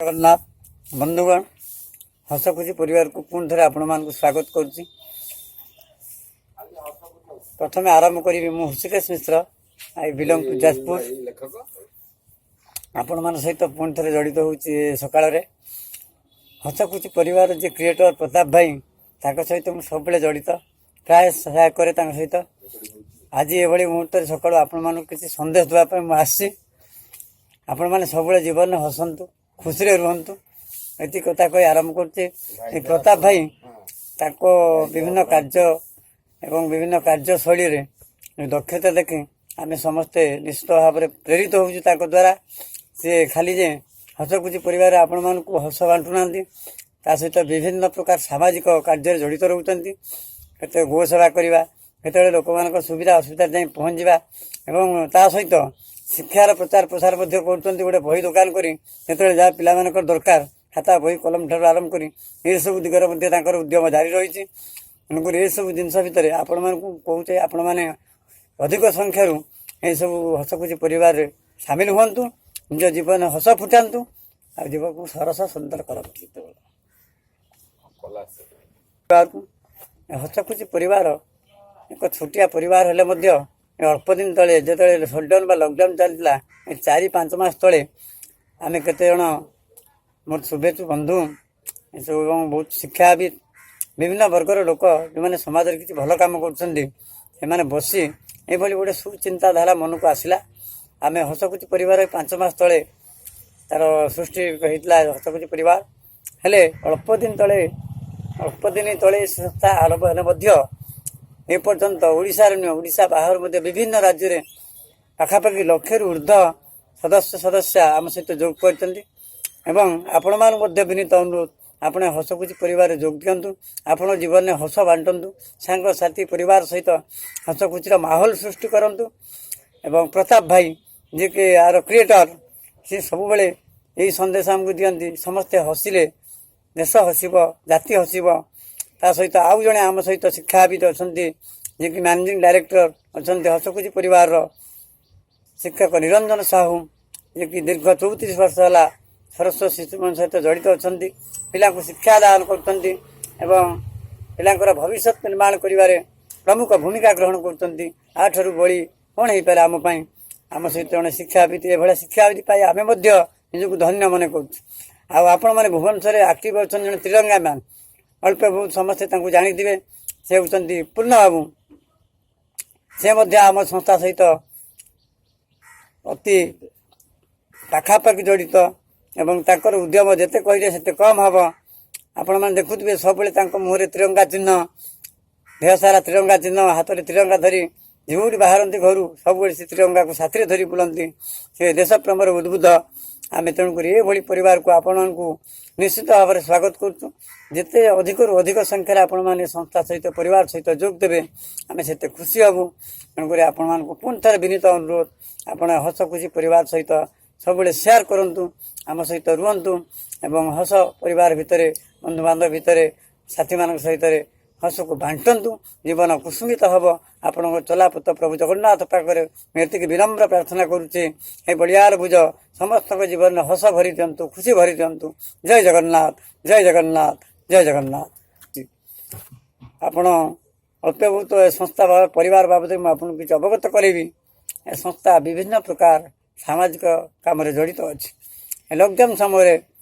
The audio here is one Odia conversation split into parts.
ଜଗନ୍ନାଥ। ବନ୍ଧୁଗଣ, ହସଖୁସି ପରିବାରକୁ ପୁଣି ଥରେ ଆପଣମାନଙ୍କୁ ସ୍ୱାଗତ କରୁଛି। ପ୍ରଥମେ ଆରମ୍ଭ କରିବି, ମୁଁ Hrushikesh Mishra, I belong to Jajpur. ଆପଣମାନଙ୍କ ସହିତ ପୁଣି ଥରେ ଜଡ଼ିତ ହେଉଛି ସକାଳରେ। ହସଖୁସି ପରିବାର ଯେ କ୍ରିଏଟର ପ୍ରତାପ ଭାଇ, ତାଙ୍କ ସହିତ ମୁଁ ସବୁବେଳେ ଜଡ଼ିତ, ପ୍ରାୟ ସହାୟକ କରେ ତାଙ୍କ ସହିତ। ଆଜି ଏଭଳି ମୁହୂର୍ତ୍ତରେ ସକାଳୁ ଆପଣମାନଙ୍କୁ କିଛି ସନ୍ଦେଶ ଦେବା ପାଇଁ ମୁଁ ଆସିଛି। ଆପଣମାନେ ସବୁବେଳେ ଜୀବନରେ ହସନ୍ତୁ, ଖୁସିରେ ରୁହନ୍ତୁ, ଏତିକି କଥା କହି ଆରମ୍ଭ କରୁଛି। ଏ ପ୍ରତାପ ଭାଇ ତାଙ୍କ ବିଭିନ୍ନ କାର୍ଯ୍ୟ ଏବଂ ବିଭିନ୍ନ କାର୍ଯ୍ୟଶୈଳୀରେ ଦକ୍ଷତା ଦେଖି ଆମେ ସମସ୍ତେ ନିଶ୍ଚିତ ଭାବରେ ପ୍ରେରିତ ହେଉଛୁ ତାଙ୍କ ଦ୍ୱାରା। ସେ ଖାଲି ଯେ ହସଖୁସି ପରିବାର ଆପଣମାନଙ୍କୁ ହସ ବାଣ୍ଟୁନାହାନ୍ତି, ତା ସହିତ ବିଭିନ୍ନ ପ୍ରକାର ସାମାଜିକ କାର୍ଯ୍ୟରେ ଜଡ଼ିତ ରହୁଛନ୍ତି। କେତେ ଗୋ ସେବା କରିବା, କେତେବେଳେ ଲୋକମାନଙ୍କ ସୁବିଧା ଅସୁବିଧାରେ ଯାଇ ପହଞ୍ଚିବା ଏବଂ ତା ସହିତ ଶିକ୍ଷାର ପ୍ରଚାର ପ୍ରସାର ମଧ୍ୟ କରୁଛନ୍ତି। ଗୋଟେ ବହି ଦୋକାନ କରି ଯେତେବେଳେ ଯାହା ପିଲାମାନଙ୍କର ଦରକାର, ଖାତା, ବହି, କଲମ ଠାରୁ ଆରମ୍ଭ କରି ଏସବୁ ଦିଗରେ ମଧ୍ୟ ତାଙ୍କର ଉଦ୍ୟମ ଜାରି ରହିଛି। ତେଣୁକରି ଏସବୁ ଜିନିଷ ଭିତରେ ଆପଣମାନଙ୍କୁ କହୁଛେ, ଆପଣମାନେ ଅଧିକ ସଂଖ୍ୟାରୁ ଏସବୁ ହସଖୁସି ପରିବାରରେ ସାମିଲ ହୁଅନ୍ତୁ, ନିଜ ଜୀବନ ହସ ଫୁଟାନ୍ତୁ ଆଉ ଜୀବନକୁ ସରସ ସୁନ୍ଦର କରନ୍ତୁ। ପରିବାରକୁ ହସଖୁସି ପରିବାର ଏକ ଛୋଟିଆ ପରିବାର ହେଲେ ମଧ୍ୟ ଏ ଅଳ୍ପ ଦିନ ତଳେ ଯେତେବେଳେ ସଟଡାଉନ୍ ବା ଲକଡାଉନ୍ ଚାଲିଥିଲା, ଏ 4-5 ମାସ ତଳେ ଆମେ କେତେଜଣ ମୋର ଶୁଭେଚ୍ଛୁ ବନ୍ଧୁ ଏସବୁ ଏବଂ ବହୁତ ଶିକ୍ଷାବିତ୍, ବିଭିନ୍ନ ବର୍ଗର ଲୋକ, ଯେଉଁମାନେ ସମାଜରେ କିଛି ଭଲ କାମ କରୁଛନ୍ତି, ସେମାନେ ବସି ଏଭଳି ଗୋଟେ ସୁଚିନ୍ତାଧାରା ମନକୁ ଆସିଲା। ଆମେ ହସଖୁସି ପରିବାର 5 ମାସ ତଳେ ତାର ସୃଷ୍ଟି ହେଇଥିଲା ହସଖୁସି ପରିବାର। ହେଲେ ଅଳ୍ପ ଦିନ ତଳେ ସଂସ୍ଥା ଆରମ୍ଭ ହେଲେ ମଧ୍ୟ ଏପର୍ଯ୍ୟନ୍ତ ଓଡ଼ିଶାରେ ନୁହେଁ, ଓଡ଼ିଶା ବାହାରୁ ମଧ୍ୟ ବିଭିନ୍ନ ରାଜ୍ୟରେ ପାଖାପାଖି ଲକ୍ଷେରୁ ଉର୍ଦ୍ଧ୍ୱ ସଦସ୍ୟ ସଦସ୍ୟା ଆମ ସହିତ ଯୋଗ କରିଛନ୍ତି। ଏବଂ ଆପଣମାନଙ୍କୁ ମଧ୍ୟ ବିନୀତ ଅନୁରୋଧ, ଆପଣ ହସଖୁସି ପରିବାରରେ ଯୋଗ ଦିଅନ୍ତୁ, ଆପଣ ଜୀବନରେ ହସ ବାଣ୍ଟନ୍ତୁ, ସାଙ୍ଗସାଥି ପରିବାର ସହିତ ହସ ଖୁସିର ମାହୋଲ ସୃଷ୍ଟି କରନ୍ତୁ। ଏବଂ ପ୍ରତାପ ଭାଇ, ଯିଏକି ଆର କ୍ରିଏଟର, ସେ ସବୁବେଳେ ଏହି ସନ୍ଦେଶ ଆମକୁ ଦିଅନ୍ତି, ସମସ୍ତେ ହସିଲେ ଦେଶ ହସିବ, ଜାତି ହସିବ। ତା ସହିତ ଆଉ ଜଣେ ଆମ ସହିତ ଶିକ୍ଷାବିତ୍ ଅଛନ୍ତି, ଯିଏକି ମ୍ୟାନେଜିଂ ଡାଇରେକ୍ଟର ଅଛନ୍ତି ହସଖୁସି ପରିବାରର, ଶିକ୍ଷକ ନିରଞ୍ଜନ ସାହୁ, ଯିଏକି ଦୀର୍ଘ 34 ବର୍ଷ ହେଲା ସରସ୍ୱତୀ ଶିଶୁ ମନ୍ଦିର ସହିତ ଜଡ଼ିତ ଅଛନ୍ତି, ପିଲାଙ୍କୁ ଶିକ୍ଷାଦାନ କରୁଛନ୍ତି ଏବଂ ପିଲାଙ୍କର ଭବିଷ୍ୟତ ନିର୍ମାଣ କରିବାରେ ପ୍ରମୁଖ ଭୂମିକା ଗ୍ରହଣ କରୁଛନ୍ତି। ୟାଠାରୁ ବଳି କ'ଣ ହେଇପାରେ ଆମ ପାଇଁ? ଆମ ସହିତ ଜଣେ ଶିକ୍ଷାବିତ୍, ଏଭଳିଆ ଶିକ୍ଷାବିତ୍ ପାଇ ଆମେ ମଧ୍ୟ ନିଜକୁ ଧନ୍ୟ ମନେ କରୁଛୁ। ଆଉ ଆପଣମାନେ ଭୁବନେଶ୍ୱରରେ ଆକ୍ଟିଭ ଅଛନ୍ତି ଜଣେ ତ୍ରିରଙ୍ଗା ମ୍ୟାନ୍, ଅଳ୍ପ ବହୁତ ସମସ୍ତେ ତାଙ୍କୁ ଜାଣିଥିବେ, ସେ ହେଉଛନ୍ତି ପୂର୍ଣ୍ଣ ବାବୁ। ସେ ମଧ୍ୟ ଆମ ସଂସ୍ଥା ସହିତ ଅତି ପାଖାପାଖି ଜଡ଼ିତ ଏବଂ ତାଙ୍କର ଉଦ୍ୟମ ଯେତେ କହିଲେ ସେତେ କମ୍ ହେବ। ଆପଣମାନେ ଦେଖୁଥିବେ, ସବୁବେଳେ ତାଙ୍କ ମୁହଁରେ ତ୍ରିରଙ୍ଗା ଚିହ୍ନ, ଦେହ ସାରା ତ୍ରିରଙ୍ଗା ଚିହ୍ନ, ହାତରେ ତ୍ରିରଙ୍ଗା ଧରି ଯେଉଁଠି ବାହାରନ୍ତି ଘରୁ, ସବୁବେଳେ ସେ ତ୍ରିରଙ୍ଗାକୁ ସାଥିରେ ଧରି ବୁଲନ୍ତି। ସେ ଦେଶପ୍ରେମର ଉଦ୍ବୁଦ୍ଧ। ଆମେ ତେଣୁକରି ଏଭଳି ପରିବାରକୁ ଆପଣଙ୍କୁ ନିଶ୍ଚିତ ଭାବରେ ସ୍ୱାଗତ କରୁଛୁ। ଯେତେ ଅଧିକରୁ ଅଧିକ ସଂଖ୍ୟାରେ ଆପଣମାନେ ସଂସ୍ଥା ସହିତ, ପରିବାର ସହିତ ଯୋଗ ଦେବେ, ଆମେ ସେତେ ଖୁସି ହେବୁ। ତେଣୁକରି ଆପଣମାନଙ୍କୁ ପୁଣି ଥରେ ବିନୀତ ଅନୁରୋଧ, ଆପଣ ହସ ଖୁସି ପରିବାର ସହିତ ସବୁବେଳେ ସେୟାର କରନ୍ତୁ, ଆମ ସହିତ ରୁହନ୍ତୁ ଏବଂ ହସ ପରିବାର ଭିତରେ, ବନ୍ଧୁବାନ୍ଧବ ଭିତରେ, ସାଥୀମାନଙ୍କ ସହିତରେ ହସକୁ ବାଣ୍ଟନ୍ତୁ। ଜୀବନ କୁସୁମିତ ହେବ ଆପଣଙ୍କ ଚଲାପଥ। ପ୍ରଭୁ ଜଗନ୍ନାଥ ପାଖରେ ମୁଁ ଏତିକି ବିନମ୍ର ପ୍ରାର୍ଥନା କରୁଛି, ହେ ବଳିଆର ଭୁଜ, ସମସ୍ତଙ୍କ ଜୀବନରେ ହସ ଭରି ଦିଅନ୍ତୁ, ଖୁସି ଭରି ଦିଅନ୍ତୁ। ଜୟ ଜଗନ୍ନାଥ, ଜୟ ଜଗନ୍ନାଥ, ଜୟ ଜଗନ୍ନାଥ। ଆପଣ ଅଳ୍ପ ବହୁତ ଏ ସଂସ୍ଥା ବା ପରିବାର ବାବଦରେ ମୁଁ ଆପଣଙ୍କୁ କିଛି ଅବଗତ କରିବି। ଏ ସଂସ୍ଥା ବିଭିନ୍ନ ପ୍ରକାର ସାମାଜିକ କାମରେ ଜଡ଼ିତ ଅଛି। ଏ ଲକଡାଉନ୍ ସମୟରେ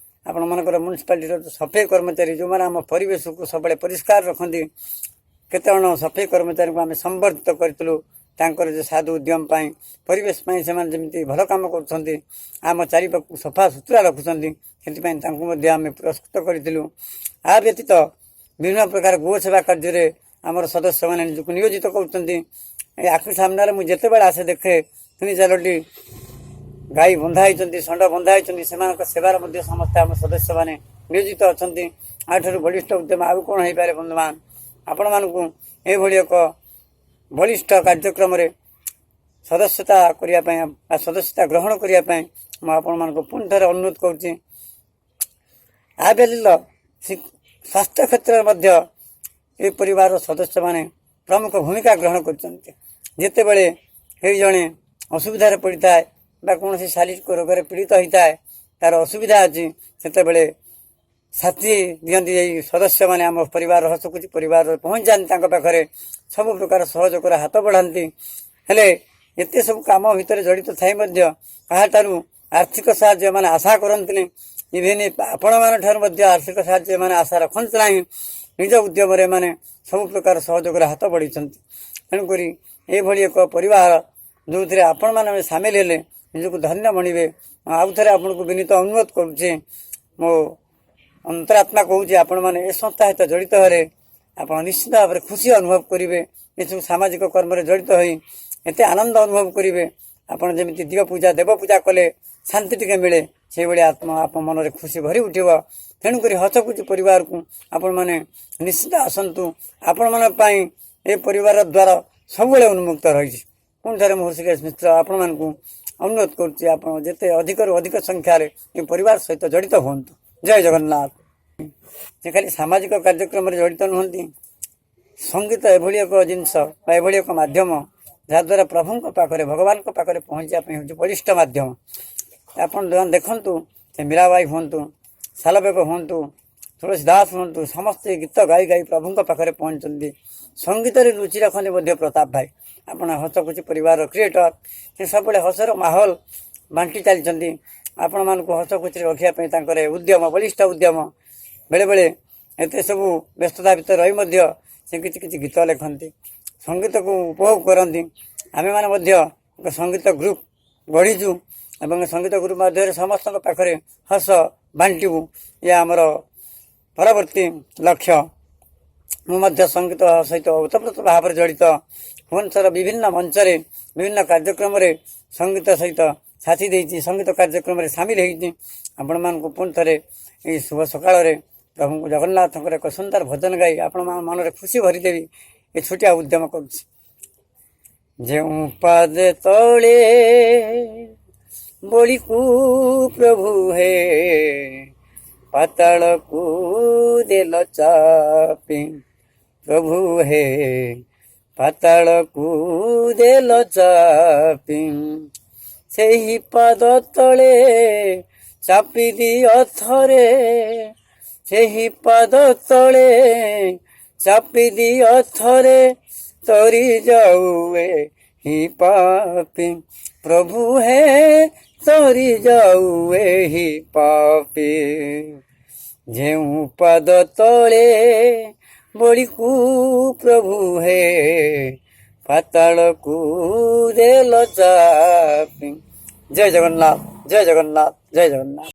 ଆପଣମାନଙ୍କର ମ୍ୟୁନିସିପାଲିଟିର ସଫେଇ କର୍ମଚାରୀ, ଯେଉଁମାନେ ଆମ ପରିବେଶକୁ ସବୁବେଳେ ପରିଷ୍କାର ରଖନ୍ତି, କେତେଜଣ ସଫେଇ କର୍ମଚାରୀଙ୍କୁ ଆମେ ସମ୍ବର୍ଦ୍ଧିତ କରିଥିଲୁ ତାଙ୍କର ଯେଉଁ ସାଧୁ ଉଦ୍ୟମ ପାଇଁ। ପରିବେଶ ପାଇଁ ସେମାନେ ଯେମିତି ଭଲ କାମ କରୁଛନ୍ତି, ଆମ ଚାରିପାଖକୁ ସଫା ସୁତୁରା ରଖୁଛନ୍ତି, ସେଥିପାଇଁ ତାଙ୍କୁ ମଧ୍ୟ ଆମେ ପୁରସ୍କୃତ କରିଥିଲୁ। ଆ ବ୍ୟତୀତ ବିଭିନ୍ନ ପ୍ରକାର ଗୋ ସେବା କାର୍ଯ୍ୟରେ ଆମର ସଦସ୍ୟମାନେ ନିଜକୁ ନିୟୋଜିତ କରୁଛନ୍ତି। ଏ ଆଖି ସାମ୍ନାରେ ମୁଁ ଯେତେବେଳେ ଆସେ ଦେଖେ, ତିନି ଚାରୋଟି ଗାଈ ବନ୍ଧା ହେଇଛନ୍ତି, ଷଣ୍ଢ ବନ୍ଧା ହେଇଛନ୍ତି। ସେମାନଙ୍କ ସେବାରେ ମଧ୍ୟ ସମସ୍ତେ ଆମ ସଦସ୍ୟମାନେ ନିୟୋଜିତ ଅଛନ୍ତି। ୟାଠାରୁ ବଳିଷ୍ଠ ଉଦ୍ୟମ ଆଉ କ'ଣ ହେଇପାରେ? ବନ୍ଧୁମାନ, ଆପଣମାନଙ୍କୁ ଏଭଳି ଏକ ବଳିଷ୍ଠ କାର୍ଯ୍ୟକ୍ରମରେ ସଦସ୍ୟତା କରିବା ପାଇଁ ବା ସଦସ୍ୟତା ଗ୍ରହଣ କରିବା ପାଇଁ ମୁଁ ଆପଣମାନଙ୍କୁ ପୁଣି ଥରେ ଅନୁରୋଧ କରୁଛି। ଆ ବ୍ୟତୀତ ସ୍ୱାସ୍ଥ୍ୟ କ୍ଷେତ୍ରରେ ମଧ୍ୟ ଏ ପରିବାରର ସଦସ୍ୟମାନେ ପ୍ରମୁଖ ଭୂମିକା ଗ୍ରହଣ କରିଛନ୍ତି। ଯେତେବେଳେ କେହି ଜଣେ ଅସୁବିଧାରେ ପଡ଼ିଥାଏ ବା କୌଣସି ଶାରୀରିକ ରୋଗରେ ପୀଡ଼ିତ ହୋଇଥାଏ, ତାର ଅସୁବିଧା ଅଛି, ସେତେବେଳେ ସାଥି ଦିଅନ୍ତି ଏଇ ସଦସ୍ୟମାନେ। ଆମ ପରିବାର ହସଖୁସି ପରିବାର ପହଞ୍ଚିଯାଆନ୍ତି ତାଙ୍କ ପାଖରେ, ସବୁ ପ୍ରକାର ସହଯୋଗର ହାତ ବଢ଼ାନ୍ତି। ହେଲେ ଏତେ ସବୁ କାମ ଭିତରେ ଜଡ଼ିତ ଥାଇ ମଧ୍ୟ କାହାଠାରୁ ଆର୍ଥିକ ସାହାଯ୍ୟ ଏମାନେ ଆଶା କରନ୍ତିନି। ଇଭିନ୍ ଆପଣମାନଙ୍କ ଠାରୁ ମଧ୍ୟ ଆର୍ଥିକ ସାହାଯ୍ୟ ଏମାନେ ଆଶା ରଖନ୍ତି ନାହିଁ। ନିଜ ଉଦ୍ୟମରେ ଏମାନେ ସବୁ ପ୍ରକାର ସହଯୋଗର ହାତ ବଢ଼ିଛନ୍ତି। ତେଣୁକରି ଏଇଭଳି ଏକ ପରିବାର ଯେଉଁଥିରେ ଆପଣମାନେ ସାମିଲ ହେଲେ ନିଜକୁ ଧନ୍ୟ ମଣିବେ। ଆଉ ଥରେ ଆପଣଙ୍କୁ ବିନୀତ ଅନୁରୋଧ କରୁଛି, ମୋ ଅନ୍ତରାତ୍ମା କହୁଛି, ଆପଣମାନେ ଏ ସଂସ୍ଥା ସହିତ ଜଡ଼ିତ ହେଲେ ଆପଣ ନିଶ୍ଚିତ ଭାବରେ ଖୁସି ଅନୁଭବ କରିବେ। ଏସବୁ ସାମାଜିକ କର୍ମରେ ଜଡ଼ିତ ହୋଇ ଏତେ ଆନନ୍ଦ ଅନୁଭବ କରିବେ, ଆପଣ ଯେମିତି ଦିଅ ପୂଜା ଦେବ ପୂଜା କଲେ ଶାନ୍ତି ଟିକେ ମିଳେ, ସେଇଭଳି ଆତ୍ମା ଆପଣ ମନରେ ଖୁସି ଭରି ଉଠିବ। ତେଣୁକରି ହସଖୁସି ପରିବାରକୁ ଆପଣମାନେ ନିଶ୍ଚିତ ଆସନ୍ତୁ। ଆପଣମାନଙ୍କ ପାଇଁ ଏ ପରିବାର ଦ୍ୱାର ସବୁବେଳେ ଉନ୍ମୁକ୍ତ ରହିଛି। ପୁଣି ଥରେ ମୁଁ ହୃଷିକେଶ ମିଶ୍ର ଆପଣମାନଙ୍କୁ ଅନୁରୋଧ କରୁଛି, ଆପଣ ଯେତେ ଅଧିକରୁ ଅଧିକ ସଂଖ୍ୟାରେ ଏ ପରିବାର ସହିତ ଜଡ଼ିତ ହୁଅନ୍ତୁ। ଜୟ ଜଗନ୍ନାଥ। ସେ ଖାଲି ସାମାଜିକ କାର୍ଯ୍ୟକ୍ରମରେ ଜଡ଼ିତ ନୁହନ୍ତି, ସଙ୍ଗୀତ ଏଭଳି ଏକ ଜିନିଷ ବା ଏଭଳି ଏକ ମାଧ୍ୟମ, ଯାହାଦ୍ୱାରା ପ୍ରଭୁଙ୍କ ପାଖରେ, ଭଗବାନଙ୍କ ପାଖରେ ପହଞ୍ଚିବା ପାଇଁ ହେଉଛି ବଳିଷ୍ଠ ମାଧ୍ୟମ। ଆପଣ ଦେଖନ୍ତୁ, ସେ ମୀରାବାଇ ହୁଅନ୍ତୁ, ସାଲବେଗ ହୁଅନ୍ତୁ, ତୁଳସୀ ଦାସ ହୁଅନ୍ତୁ, ସମସ୍ତେ ଗୀତ ଗାଇ ଗାଇ ପ୍ରଭୁଙ୍କ ପାଖରେ ପହଞ୍ଚନ୍ତି। ସଙ୍ଗୀତରେ ରୁଚି ରଖନ୍ତି ମଧ୍ୟ ପ୍ରତାପ ଭାଇ। ଆପଣ ହସଖୁସି ପରିବାରର କ୍ରିଏଟର, ସେ ସବୁବେଳେ ହସର ମାହୋଲ ବାଣ୍ଟି ଚାଲିଛନ୍ତି। ଆପଣମାନଙ୍କୁ ହସ ଖୁସିରେ ରଖିବା ପାଇଁ ତାଙ୍କର ଏ ଉଦ୍ୟମ ବଳିଷ୍ଠ ଉଦ୍ୟମ। ବେଳେବେଳେ ଏତେ ସବୁ ବ୍ୟସ୍ତତା ଭିତରେ ରହି ମଧ୍ୟ ସେ କିଛି କିଛି ଗୀତ ଲେଖନ୍ତି, ସଙ୍ଗୀତକୁ ଉପଭୋଗ କରନ୍ତି। ଆମେମାନେ ମଧ୍ୟ ଏକ ସଙ୍ଗୀତ ଗ୍ରୁପ୍ ଗଢ଼ିଛୁ ଏବଂ ସଙ୍ଗୀତ ଗ୍ରୁପ୍ ମାଧ୍ୟମରେ ସମସ୍ତଙ୍କ ପାଖରେ ହସ ବାଣ୍ଟିବୁ, ଇଏ ଆମର ପରବର୍ତ୍ତୀ ଲକ୍ଷ୍ୟ। ମୁଁ ମଧ୍ୟ ସଙ୍ଗୀତ ସହିତ ଓତପ୍ରୋତ ଭାବରେ ଜଡ଼ିତ। ଭୁବନେଶ୍ୱର ବିଭିନ୍ନ ମଞ୍ଚରେ, ବିଭିନ୍ନ କାର୍ଯ୍ୟକ୍ରମରେ ସଙ୍ଗୀତ ସହିତ ସାଥି ଦେଇଛି, ସଙ୍ଗୀତ କାର୍ଯ୍ୟକ୍ରମରେ ସାମିଲ ହେଇଛି। ଆପଣମାନଙ୍କୁ ପୁଣି ଥରେ ଏଇ ଶୁଭ ସକାଳରେ ପ୍ରଭୁଙ୍କୁ ଜଗନ୍ନାଥଙ୍କର ଏକ ସୁନ୍ଦର ଭଜନ ଗାଇ ଆପଣମାନଙ୍କ ମନରେ ଖୁସି ଭରିଦେବି, ଏ ଛୋଟିଆ ଉଦ୍ୟମ କରୁଛି। ଯେଉଁ ପାଦେ ତଳେ ବଳିକୁ ପ୍ରଭୁ ହେ ପାତାଳକୁ ଦେଲ ଚାପି, ପ୍ରଭୁ ହେ ପାତାଳକୁ ଦେଲ ଚାପି, ସେହି ପାଦ ତଳେ ଚାପି ଦିଅ ଥରେ, ସେହି ପାଦ ତଳେ ଚାପି ଦିଅ ଥରେ, ତରି ଯାଉ ଏହି ପାପି, ପ୍ରଭୁ ହେ ତରି ଯାଉ ଏହି ପାପି। ଯେଉଁ ପାଦ ତଳେ ବଳିକୁ ପ୍ରଭୁ ହେ ପାତାଳକୁ ଦେଲ ଚାପି। ଜୟ ଜଗନ୍ନାଥ, ଜୟ ଜଗନ୍ନାଥ, ଜୟ ଜଗନ୍ନାଥ।